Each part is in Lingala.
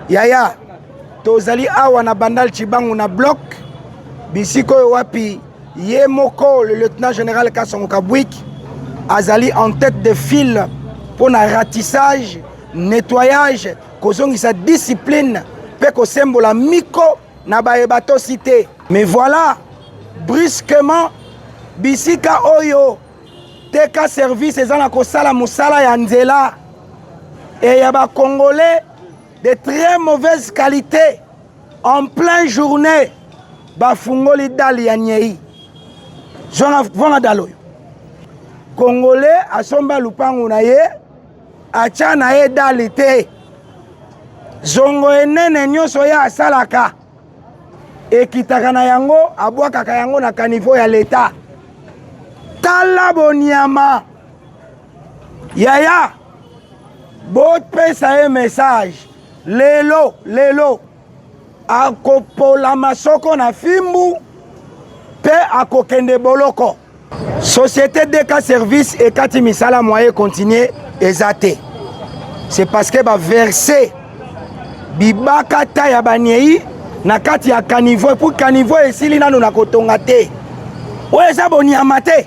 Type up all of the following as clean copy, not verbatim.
Yaya, tozali awa na Bandal Tshibangu na bloc bisika oyo wapi ye moko le lieutenant général Kasongo Kabwik azali en tête de file mpo na ratissage, nettoyage, kozongisa discipline mpe kosembola miko na baye batosi te. Mais voilà, brusquement bisika oyo teka service eza na kosala mosala ya nzela e ya ba congolais de très mauvaise qualité en plein journée bafungoli dale ya nyei zwanga dale oyo congolais asomba lupangu na ye atya na ye dale te zongo enene nyonso ye asalaka ekitaka na yango abwakaka yango na kanivo ya leta tala bonyama yaya bopesa ye message lelo lelo akopola masoko na fimbu mpe akokende boloko Société DK Service ekati misala moyen continuer eza te. C'est parce que ba verser bibakata ya banyei na kati ya caniveau pour caniveau esili nano na kotonga te. Oyo eza bonyama te.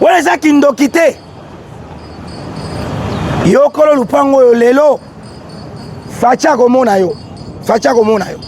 Oyo eza kindoki te. Yo kolo lupango oyo lelo Fatshi akomona yo. Fatshi akomona yo.